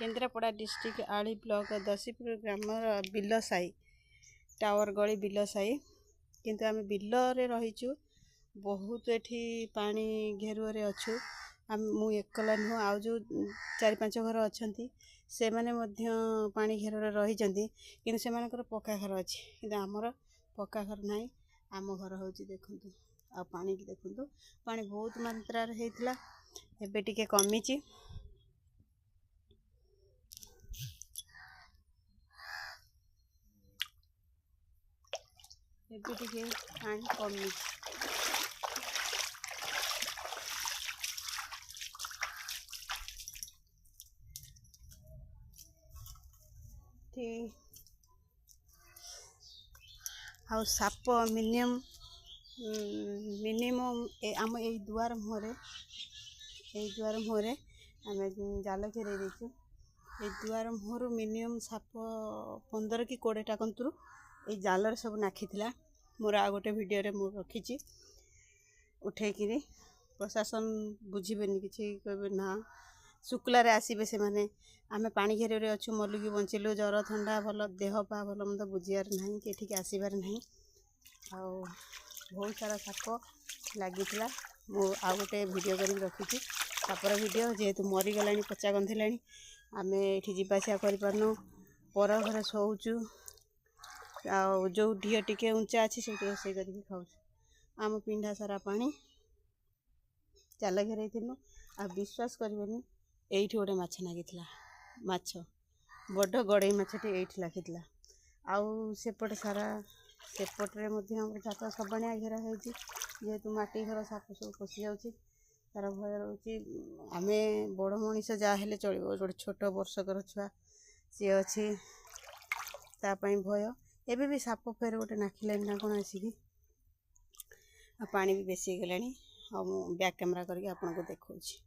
Kendrapara district ଆଳି block Dashipur ଗ୍ରାମର ବିଲ ସାହି, ଟାୱାର ଗଳି ବିଲ ସାହି। କିନ୍ତୁ ଆମେ ବିଲରେ ରହିଛୁ, ବହୁତ ଏଠି ପାଣି ଘେରୁଆରେ ଅଛୁ। ମୁଁ ଏକଲା ନୁହଁ, ଆଉ ଯେଉଁ 4-5 ଘର ଅଛନ୍ତି ସେମାନେ ମଧ୍ୟ ପାଣି ଘେରରେ ରହିଛନ୍ତି, କିନ୍ତୁ ସେମାନଙ୍କର ପକ୍କା ଘର ଅଛି, କିନ୍ତୁ ଆମର ପକ୍କା ଘର ନାହିଁ। ଆମ ଘର ହେଉଛି ଦେଖନ୍ତୁ, ଆଉ ପାଣିକି ଦେଖନ୍ତୁ, ପାଣି ବହୁତ ମାତ୍ରାରେ ହେଇଥିଲା, ଏବେ ଟିକେ କମିଛି। ଏବେ ଟିକେ ପାଣି କମିଛି। ଆଉ ସାପ ମିନିମମ୍ ଆମ ଏଇ ଦୁଆର ମୁହଁରେ, ଏଇ ଦୁଆର ମୁହଁରେ ଆମେ ଜାଲ ଘେରେଇ ଦେଇଛୁ। ଏଇ ଦୁଆର ମୁହଁରୁ ମିନିମମ୍ ସାପ 15 କି 20ଟା କନ୍ତରୁ ଏଇ ଜାଲରେ ସବୁ ନାଖିଥିଲା। ମୋର ଆଉ ଗୋଟେ ଭିଡ଼ିଓରେ ମୁଁ ରଖିଛି ଉଠେଇକିରି। ପ୍ରଶାସନ ବୁଝିବେନି କିଛି, କହିବେ ନା ଶୁକ୍ଲାରେ ଆସିବେ ସେମାନେ। ଆମେ ପାଣି ଘେରରେ ଅଛୁ, ମଲୁକି ବଞ୍ଚିଲୁ, ଜ୍ୱର ଥଣ୍ଡା ଭଲ ଦେହ ପା ଭଲ ମନ୍ଦ ବୁଝିବାର ନାହିଁ କି ଏଠିକି ଆସିବାର ନାହିଁ। ଆଉ ବହୁତ ସାରା ସାପ ଲାଗିଥିଲା, ମୁଁ ଆଉ ଗୋଟେ ଭିଡ଼ିଓ କରିକି ରଖିଛି ସାପର ଭିଡ଼ିଓ। ଯେହେତୁ ମରିଗଲାଣି, ପଚା ଗନ୍ଧିଲାଣି, ଆମେ ଏଇଠି ଯିବା ଆସିବା କରିପାରୁନୁ, ପର ଘରେ ଶୋଉଛୁ। ଆଉ ଯେଉଁ ଢିଅ ଟିକେ ଉଞ୍ଚା ଅଛି ସେଇଠି ରୋଷେଇ କରିକି ଖାଉଛୁ। ଆମ ପିଣ୍ଡା ସାରା ପାଣି, ଜାଲ ଘେରେଇଥିଲୁ। ଆଉ ବିଶ୍ୱାସ କରିବେନି, ଏଇଠି ଗୋଟେ ମାଛ ଲାଗିଥିଲା, ମାଛ ବଡ଼ ଗଡ଼େଇ ମାଛଟି ଏଇଠି ଲାଗିଥିଲା। ଆଉ ସେପଟେ ସାରା ସେପଟରେ ମଧ୍ୟ ଆମର ଯାତ ସବାଣିଆ ଘେରା ହେଇଛି, ଯେହେତୁ ମାଟି ଘର, ସାପ ସବୁ ପଶିଯାଉଛି, ତା'ର ଭୟ ରହୁଛି। ଆମେ ବଡ଼ ମଣିଷ ଯାହା ହେଲେ ଚଳିବ, ଗୋଟେ ଛୋଟ ବର୍ଷକର ଛୁଆ ସିଏ ଅଛି, ତା ପାଇଁ ଭୟ। ଏବେ ବି ସାପ ଫେର ଗୋଟେ ନାଖିଲାଣି ନା କ'ଣ ଆସିକି। ଆଉ ପାଣି ବି ବେଶୀ ହେଇଗଲାଣି। ଆଉ ମୁଁ ବ୍ୟାକ୍ କ୍ୟାମେରା କରିକି ଆପଣଙ୍କୁ ଦେଖାଉଛି।